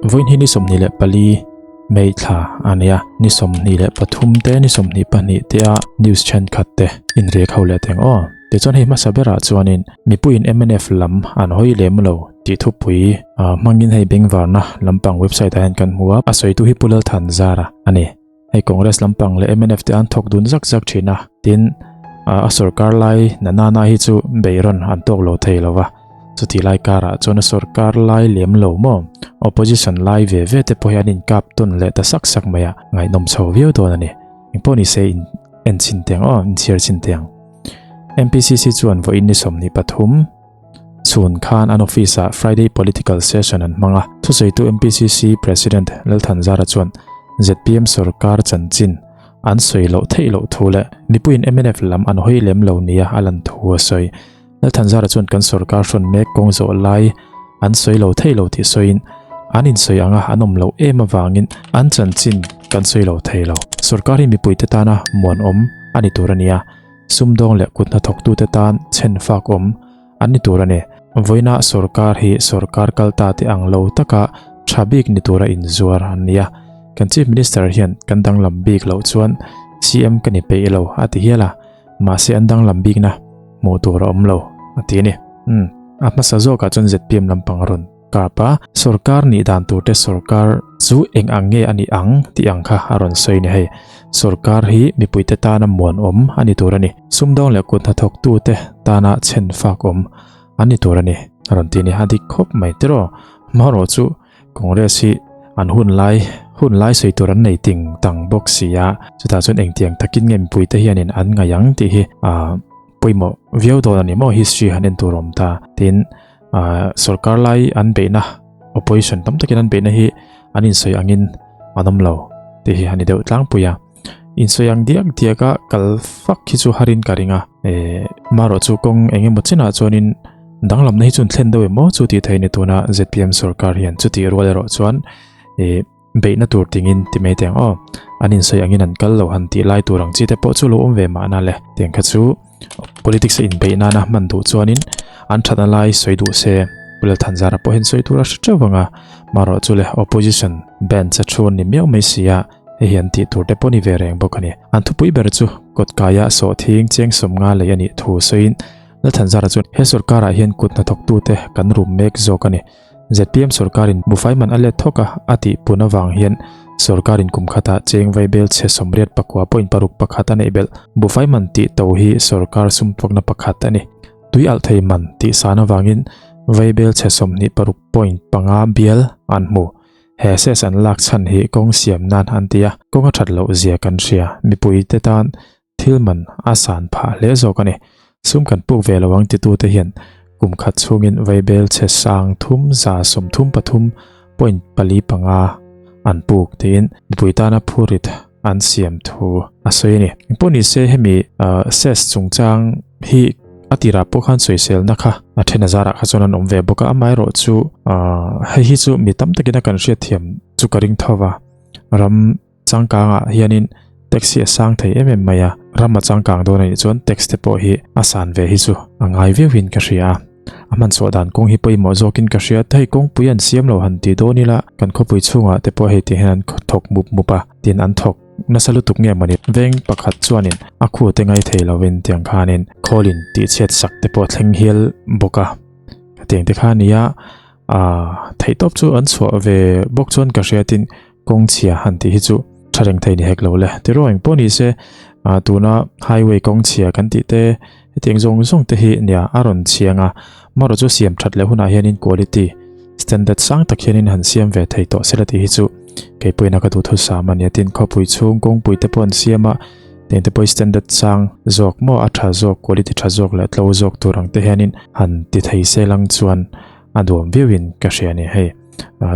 Vawiin hi ni 24 May thla a nia, ni 23 te ni 22 te a news thenkhat te inrek ho leh teng aw. Tichuan hei hmasa berah chuanin mipuiin mnf lam an hawi lem lo tih thupui hmangin hei bengvarna lampang website ah hian kan hmu a, a sawitu hi Pu Lalthanzara a ni. Hei Congress lampang leh mnf te an thawk dun zak zak thin a, tin a sorkar lai na na na hi chu beirawn an tawk lo thei lo va, chuti lai karah chuan a sorkar lai lem lo maw opposition lai ve ve te pawh hi an inkap tawn leh ta sak sak mai a, ngaihnawm chho viau dawn a ni. Engpawh ni se in en chhin teh ang aw, in chhiar chhin teh ang. MPCC chuan vawiin ni 23. Chhun khan an office-ah Friday Political Session an hmang a, thusawitu MPCC President Lalthanzara chuan zpm sorkar chanchin an sawi loh theih loh thu leh mipuiin mnf lam an hawi lem lo nia a lan thu a sawi. Lalthanzara chuan kan sorkar hrawn mek kawng zawh lai an sawi lo theih lo tih sawiin an insawi anga an awm loh em avangin an chanchin kan sawi lo thei lo. Sorkar hi mipuite tana muanawm a ni tur a nia. Sumdawng leh kut hnathawktute tan chhen fak awm an ni tur a ni. Vawiina sorkar hi sorkar kal ta te ang lo taka tha bik ni tura inzuar an ni a. Kan Chief Minister hian kan danglam bik loh chuan CM ka ni peih lo a ti hial a, mahse an danglam bikna hmuh tur a awm lo a ti a ni. Umm, a hmasa zawkah chuan zpm lampang a rawn. Kap a, sorkar nih dan tur te sorkar chu eng ang nge a nih ang tih ang kha a rawn sawi ni hei. Sorkar hi mipuite tana muanawm a ni tur a ni. Sumdawng leh kut hnathawktute tana chhen fak awm a ni tur a ni a rawn ti ni. A dik khawp mai tiraw. Hmarawh chu Congress hi an hun lai hun lai sawi tur an nei ting tang bawk si a, chutah chuan engtiang takin nge mipuite hianin an ngaih ang tih hi a pawimawh viau dawn a ni maw history han en tur a awm ta. Tin. Sorkar lai an beihna opposition tam takin an beihna hi an insawi angin an awm lo tih hi a ni deuh tlangpui a. Insawi ang diak diak a kal fak hi chu harin ka ring a. Marawh chu kawng eng emaw chinah chuanin danglamna hi chu an thlen deuh em aw chu tih theih a ni tuna zpm sorkar hian chutih rual erawh chuan beihna tur tingin ti mai teh ang aw. An insawi angin an kal lo han tih lai tur ang chi te pawh chu lo awm ve mahna le. Tiang kha chu politics a inbeih nana hman duh chuanin an thatna lai sawi duh se Pu Lalthanzara pawh hian sawi tur a hre teuh ang a. Marawh chu le opposition bench a thu an ni miau mai si a, hei hi an tih tur te pawh ni ve reng bawk a ni. An thupui ber chu kawtkaia sawhthing cheng sawmnga lei a nih thu sawiin Lalthanzara chuan he sorkarah hian kut hnathawktute kan rum mek zawk a ni. Zpm sorkarin buhfai man a let thawk a, a tih pun avang hian sorkarin kum khatah cheng vaibel chhe 89.61 a neih belh. Buhfai man tih to hi sorkar sumtuakna pakhat a ni. Tui alh thei man tih san avangin vaibel chhe 26.5 bial an hmu. He ses an lak chhan hi kawng siam nan an ti a, kawng a that loh zia kan hria. Mipuite tan Thil man a san phah hle zawk a ni. Sum kan puk ve lo ang titute hian kum khat chhungin vaibel chhe sang thum za 33 point pali panga an puk tiin mipui tana phurit an siam thu a sawi a ni. Engpawh ni se hemi ses chungchang hi a tirah pawh khan sawiselna kha a then azarah kha chuan an awm ve bawk a, amaherawh chu hei hi chu mi tam takin a kan hriatthiam chu ka ring tho va, ram Changkangah hianin tax hi a sang thei em em mai a, ram a changkang dawn a nih chuan tax te pawh hi a san ve hi chu a ngai viauin ka hria a. A hmanchhuah dan kawng hi pawimawh zawkin ka hria, hei kawngpui an siam lo han ti dawn ila kan khawpui chhungah te pawh hei ti hian an thawk mup mup a, tin an thawk nasa lutuk nge mawni veng pakhat chuanin a khu te ngai thei lovin tiang khanin khawlin tihchhiat sak te pawh a thleng hial bawk a, hetiang te kha a nia, ah theihtawp chu an chhuah ve bawk chuan ka hria tin Kawng chhia han tih hi chu tha reng thei ni hek lo le. Tiraw eng pawh ni se, tuna highway kawng chhia kan tih te hetiang zawng zawng te hi nia a rawn chhiang a. Marawh chu siam that leh hunah hianin quality standard sang tak hianin han siam ve thei tawh sela tih hi chu kei pawhin a ka duh thusam a nia. Tin, khawpui chhung kawngpui te pawh an siam a, tiang te pawh hi standard sang zawk maw a tha zawk quality tha zawk leh tlo zawk tur ang te hianin han ti thei se lang chuan a duam viauin ka hria a ni hei.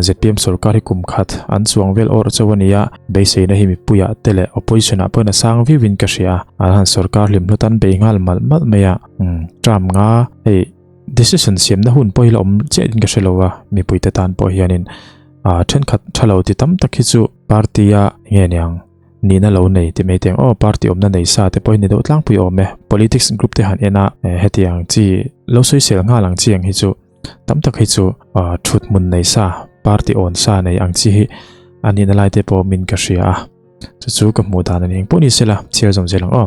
Zpm sorkar hi kum khat an chuang vel awrh chauh a ni a, beiseina hi mipuiah te leh opposition ah pawhin a sang viauin ka hria a, an han sorkar hlim hlut an bei nghal malh malh mai a, term nga hei decision siamna hun pawh hi la awm chiah in ka hre lo a, mipuite tan pawh hianin thenkhat tha lo ti tam tak hi chu party a nge niang nihna lo nei ti mai teng aw party awmna nei sa te pawh hi ni deuh tlangpui awm e, politics group te han en a hetiang chi lo sawisel nghal ang chiang hi chu. Tam tak hi chu thut hmun nei sa Party awn sa nei ang chi hi a nihna lai te pawh awmin ka hria a. Chu chu ka hmuh dan a ni. Engpawh ni sela, chhiar zawm zel ang aw.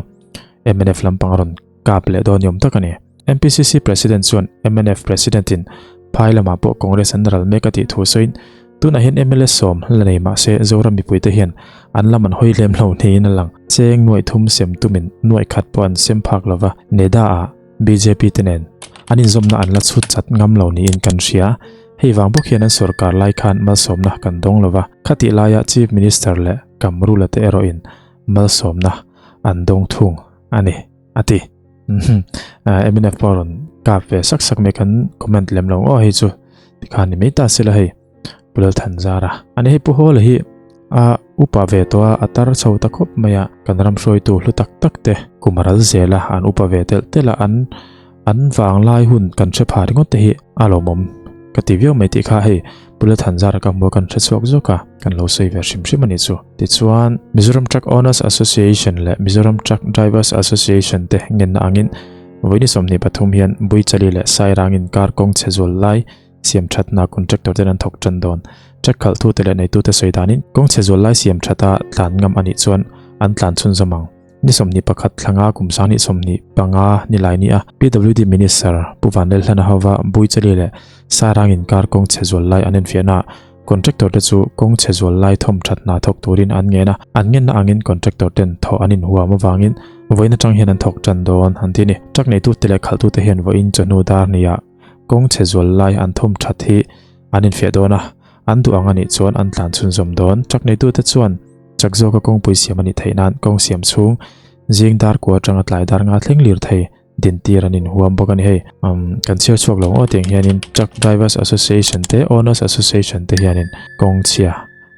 Mnf lampang a rawn kap leh dawn ni awm tak a ni. MPCC President chuan mnf President in phai lamah pawh Congress an ral mek a tih thu sawiin tunah hian mla sawm la nei mahse Zoram mipuite hian an lam an hawi lem lo niin a lang. Cheng nuaih thum sem tumin nuaih khat pawh an sem phak lova, NEDA ah bjp te nen an inzawmna an la chhut chat ngam lo niin kan hria. Hei vang bawk hian an sorkar lai khan malsawmna kan dawng lova, khatih laia Chief Minister leh Kamrula te erawhin malsawmna an dawng thung a ni, a ti. Mnf pawh a rawn kap ve sak sak mai kan comment lem lo aw hei chu tikhan ni mai ta sela hei Pu Lalthanzara a ni hei Pu Hawla hi a upa ve tawh a a tar chho ta khawp mai a kan ram hruaitu hlu tak tak te kum a ral zel a an upa ve telh telh a an An vanglai hun kan hre pha ringawt te hi a lawmawm ka ti viau mai tih kha hei Pu Lalthanzara ka hmua kan hre chhuak zawk a, kan lo sawi ve hrim hrim a nih chu. Tichuan, Mizoram Truck Owners Association leh Mizoram Truck Drivers Association te ngenna angin vawiin 23 hian Buichali leh Sairang inkar kawng chhe zual lai siam thatna contractor ten an thawk tan dawn. Truck khalhtute leh neitute sawi danin kawng chhe zual lai siam thata tlan ngam a nih chuan an tlan chhunzawm ang. Ni 21 thlanga kum 2025 ni lai nia PWD Minister Pu Vanlelhlana hova Buichali leh Sairang inkar kawng chhe zual lai an enfiahna ah contractor te chu kawng chhe zual lai thawm that hna thawk turin an ngen a, an ngenna angin contractor ten thawh an inhuam avangin vawiin atang hian an thawk tan dawn an ti a ni. Truck neitute leh khalhtute hian vawiin chawhnu dar nia kawng chhe zual lai an thawm that hi an infiah dawn a, an duh ang a nih chuan an tlan chhunzawm dawn. Truck neitute chuan Chak zawka kawngpui siam a nih theih nan kawng siam chhung zing dar kua atanga tlai dar nga thleng lir thei din tir an inhuam bawk a ni hei. Umm kan chhiar chhuak lo aw tiang hianin Truck Drivers Association te Owners Association te hianin kawng chhia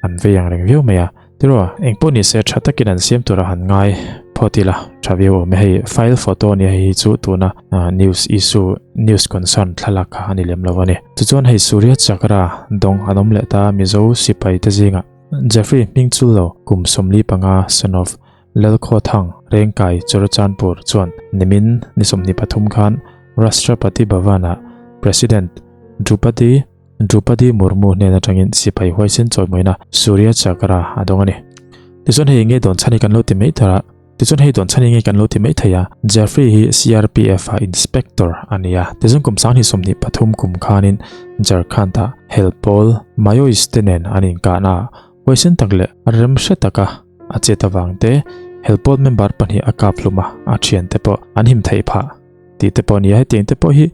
an vei ang reng viau mai a. Tiraw engpawh ni se tha takin an siam tura han ngai phawt ila tha viau awm e hei file photo ania hei hi chu tuna news issue news concern thlalak kha a ni lem lo a ni. Tichuan hei Surya Chakra dawng an awm leh ta Mizo sipai te zingah Jeffrey Hmingchullo kum 45 son of Lalkhawthang Rengkai Churachandpur chuan nimin ni 23 khan Rashtrapati Bhavan-ah President Drupadi Drupadi Murmu hnen atangin sipai huaisen chawimawina Surya Chakra a dawng a ni. Tichuan hei nge dawn chhan hi kan lo ti mai thar a. Tichuan hei dawn chhan hi nge kan lo ti mai thei a, Jeffrey hi CRPF ah Inspector a ni a, tichuan kum 2023 kum khanin Jharkhand ah hel pawl Maoist te nen an inkahna ah huaisen tak leh rem hre taka a chet avang te hel pawl member pahnih a kap hlum a, a thiante pawh an him theih phah tih te pawh a ni a, hetiang te pawh hi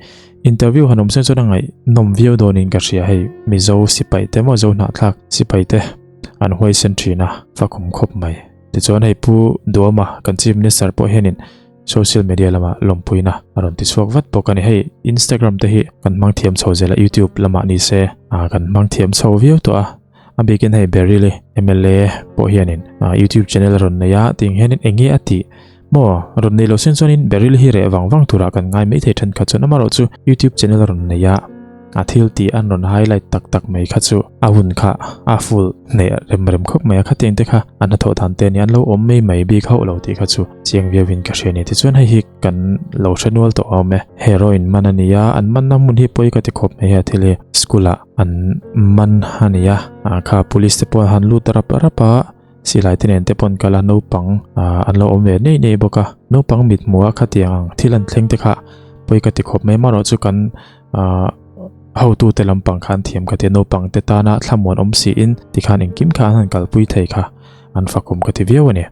interview han awm sen chuan a ngaihnawm viau dawnin ka hria hei Mizo sipai te maw Zo hnahthlak sipai te an huaisen thin a, fakawm khawp mai. Tichuan hei Pu Duama kan Chief Minister pawh hianin social media lama lawmpuina a rawn ti chhuak vat bawk a ni. Hei Instagram te hi kan hmang thiam chho zel a, YouTube lamah ni se kan hmang thiam chho viau tawh a. A bikin hei Beryl-i mla pawh hianin YouTube channel a rawn nei a, tiang hianin eng nge a tih maw rawn nei lo sen chuanin Beryl hi reh vang vang turah kan ngai maithei thenkhat chuan amaherawhchu YouTube channel a rawn nei a. A thil tih an rawn highlight tak tak mai kha chu a hun kha a full hneh rem rem khawp mai a, khatiang te kha an hnathawh dan te ania an lo awm mai mai bik hauh lo tih kha chu chiang viau in ka hria a ni. Tichuan hei hi kan lo hre nual tawh awm e, heroin man a ni a, an manna hmun hi pawi ka ti khawp mai a thil hi school ah an man a ni a, kha police te pawh an han lut rap rap a, silai te nen te pawn kal a naupang an lo awm ve nei nei bawk a, naupang mit hmuh a khatiang ang thil an thleng te kha pawi ka ti khawp mai amaherawh chu kan ahh hotute lampang khan thiam ka ti a naupang te tana thlamuan awm siin tikhan engkim kha an han kalpui thei kha an fakawm ka ti viau a ni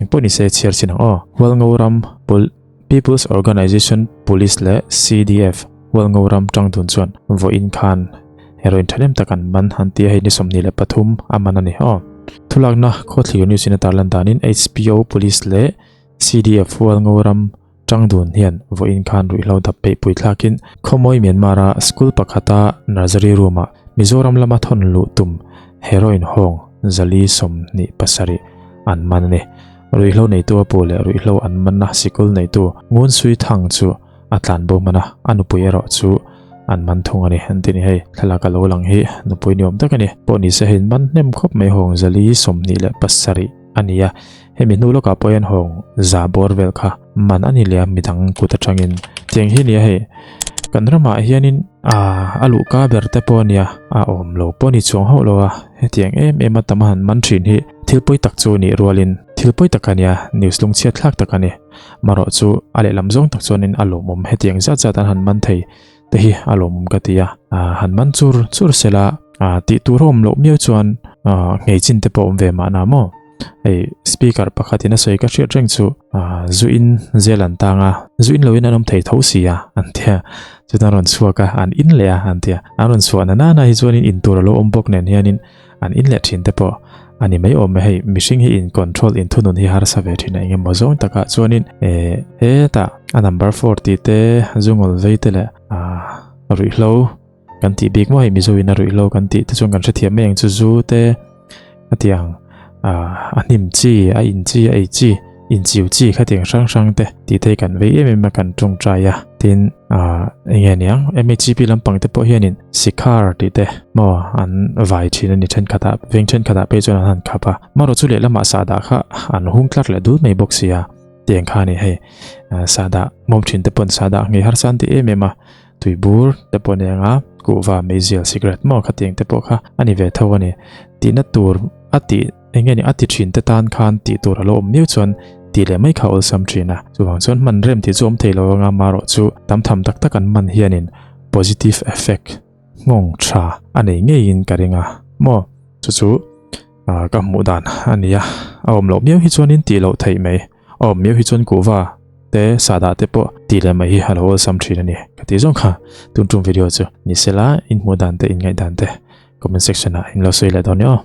engpawh ni se chhiar chin ang aw Hualngoram Pol People's Organisation Police leh CDF Hualngoram tangdun chuan vawiin khan heroin thahnem tak an man an ti a hei ni 23 a man a ni aw thulakna khawthlir news in a tarlan danin HPO Police leh CDF Hualngoram Changdun hian vawiin khan ruihhlo dap peih pui thlakin Khawmawi Myanmar-a school pakhata nursery room-ah Mizoram lama thawn luh tum heroin hawng zali 27 an man a ni. Ruihhlo neitu a pu leh ruihhlo an manna sikul neitu Ngun Sui Thang chu a tlan bo hman a, a nupui erawh chu an man thung a ni. An ti ni hei, thlalak a lo lang hi nupui ni awm tak a ni. Pawh ni se hei an man hnem khawp mai hawng zali 27. a ni a, hemi hnu lawkah pawh hian hawng za bawr vel kha man a ni leh a midang kut atangin tiang hi a ni a hei. Kan ramah hianin a luhka ber te pawh a nia, a awm lo pawh a ni chuang hauh lo a, hetiang em em a tam a han man thin hi thil pawi tak chu nih rualin thil pawi tak a nia, news lungchhiat thlak tak a ni. Marawh chu a lehlam zawng tak chuanin a lawmawm hetiang zat zat an han man thei te hi a lawmawm ka ti a, han man chur chur sela tih tur a awm loh miau chuan nghei chin te pawh a awm ve mahna maw. Hei speaker pakhatin a sawi ka hriat reng chu zu in zel an tang a, zu in loin an awm thei tho si a an tia, chutan an rawn chhuak a, an in leh a an tia, an rawn chhuah na nana hi chuanin in tur a lo awm bawk nen hianin an in leh thin te pawh a ni mai awm e, hei mihring hi in control in thunun hi harsa ve thin a engemaw zawng takah chuanin eh hetah a number four tih te zungawl vei te leh ah ruihhlo kan tih bik maw hei Mizo in a ruihhlo kan tih te chuan kan hrethiam mai ang chu zu te khatiang ah a hnim chi a in chi a ei chi inchiu chi khatiang hrang hrang te tih te hi kan vei em em a kan tawngtai a tin ah eng nge niang M_H_P lampang te pawh hianin sikhar tih te maw an vai thin a ni thenkhatah veng thenkhatah phei chuan an han khap a marawh chu lehlamah sahdah kha an hung tlar leh dul mai bawk si a tiang kha a ni hei sahdah hmawm thin te pawn sahdah nghei harsa an ti em em a. Tuibur te pawh nia nga kuhva meizial cigarette maw khatiang te pawh kha a ni ve tho a ni. Tihna tur a tih eng nge ni a ti thin te tan khan tih tur a lo awm miau chuan tih leh mai kha a awlsam thin a. Chuvang chuan hman rem tih chu awm thei lo anga marawh chu tam tham tak tak an man hianin positive effect nghawng tha a nei ngeiin ka ring a maw. Chu chu ka hmuh dan a ni a, a awm loh miau hi chuanin tih loh theih mai. Aw miau hi chuan kuhva te sahdah te pawh tih leh mai hi a lo awlsam thin a ni. Ka tih zawng kha tun tum video chu ni sela in hmuh dan te in ngaih dan te comment section ah in lo sawi leh dawn nia aw.